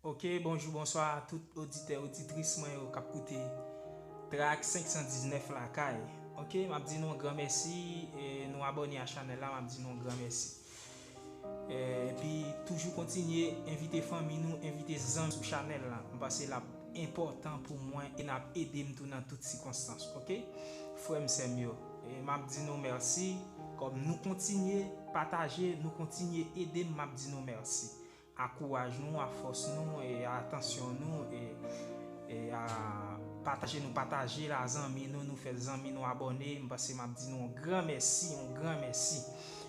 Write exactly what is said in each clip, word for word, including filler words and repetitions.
Ok, bonjou, bonswa a tout oditè, oditris mwen yo k ap koute Track senk san diznèf lakay. Ok, m ap di nou yon gran mèsi, e nou abòne a chanèl la, m ap di nou yon gran mèsi. E, epi toujou kontinye envite fanmi nou, envite zanmi sou chanèl la. M panse l ap enpòtan pou mwen e n ap ede m tou nan tout sikonstans, ok? Frè m, sè m yo, e m ap di nou mèsi. Kòm nou kontinye pataje, nou kontinye ede m, m ap di nou mèsi. A kouraj nou, a fòs nou, e a atansyon nou, e, e a pataje nou pataje l a zanmi nou, nou fè zanmi nou abòne. M panse m ap di nou yon gran mèsi, yon gran mèsi.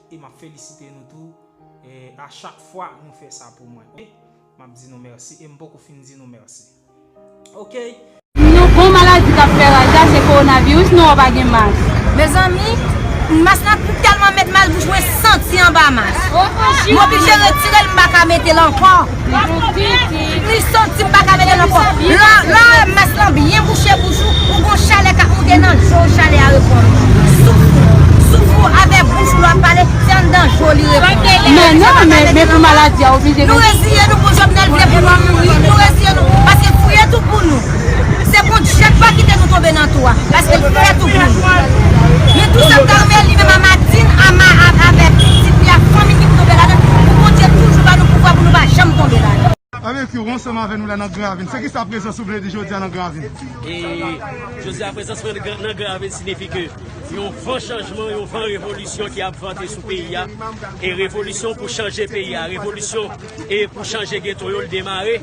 E m ap felisite nou tou, e a chak fwa nou fè sa pou mwen. Ok? M ap di nou mèsi, e m poko fin di nou mèsi. Ok? Nou gon maladi k ap fè raj la, se kowonaviris, nou wè pa gen mas. Mezanmi, mas la tèlman met mal bouch mwen santi anba mas. M oblije retire l, m pa ka mete l ankò. Li santi m pa ka mete l ankò. Lè, lè w wè mas lan byen bouche bouch ou, ou gon chalè k ap monte nan je w, chalè a reponn ou. Souf ou, souf ou avèk bouch ou lè w ap pale, se anndan je w li reponn. Men non, men, men pou maladi a, oblije. Nou reziye nou pou Jovenel vle pou nou mouri. Nou reziye nou, paske fouye tou pou nou. Se Bondye k pa kite nou tonbe nan tou a, paske l fè tou pou nou. Men tou sa m ta renmen li menm a Martine, a Ma-, a, avèk pitit li a, fanmi ki tonbe ladan, pou Bondye toujou ba nou pouvwa pou nou pa janm tonbe ladan. Avèk yo, ansanm avè nou la nan Gran Ravin. Se kisa prezans ou vle di jodi a nan Gran Ravin? E jodi a prezans mwen nan Gran Ravin siyifi ke yon van chanjman, yon van revolisyon ki ap vante sou peyi a. E revolisyon pou chanje peyi a, revolisyon e pou chanje geto yo l demare.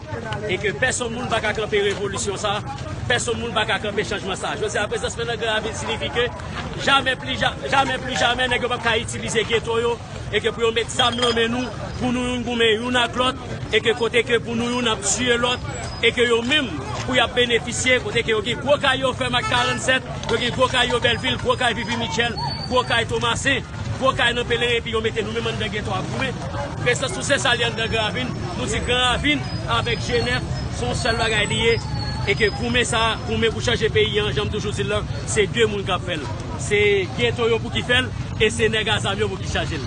E ke pèsonn moun pa ka kanpe revolisyon sa, pèsonn moun pa ka kanpe chanjman sa. Jodi a prezans mwen nan Gran Ravin siyifi ke jamè pli ja-, jamè pli jamè nèg yo p ap ka itilize geto yo e ke pou yo met zam nan men nou, pou nou youn goumen youn ak lòt, e ke kote ke pou nou youn ap tiye lòt, e ke yo menm pou y ap benefisye, kote ke yo gen gwo kay yo fèm ak karannsèt, yo gen gwo kay yo Bèlvil, gwo kay Vivi Mitchell, gwo kay Tomasen, gwo kay nan Pelerin, epi yo mete nou menm anndan geto a goumen. Prezans nou se sa li anndan Gran Ravin, nou di Gran Ravin avèk G nèf, se yon sèl bagay li ye, e ke goumen sa, goumen pou chanje peyi an, jan m toujou di l lan, se de moun k ap fè l. Se geto yo pou ki fè l, e se nèg a zam yo pou ki chanje l.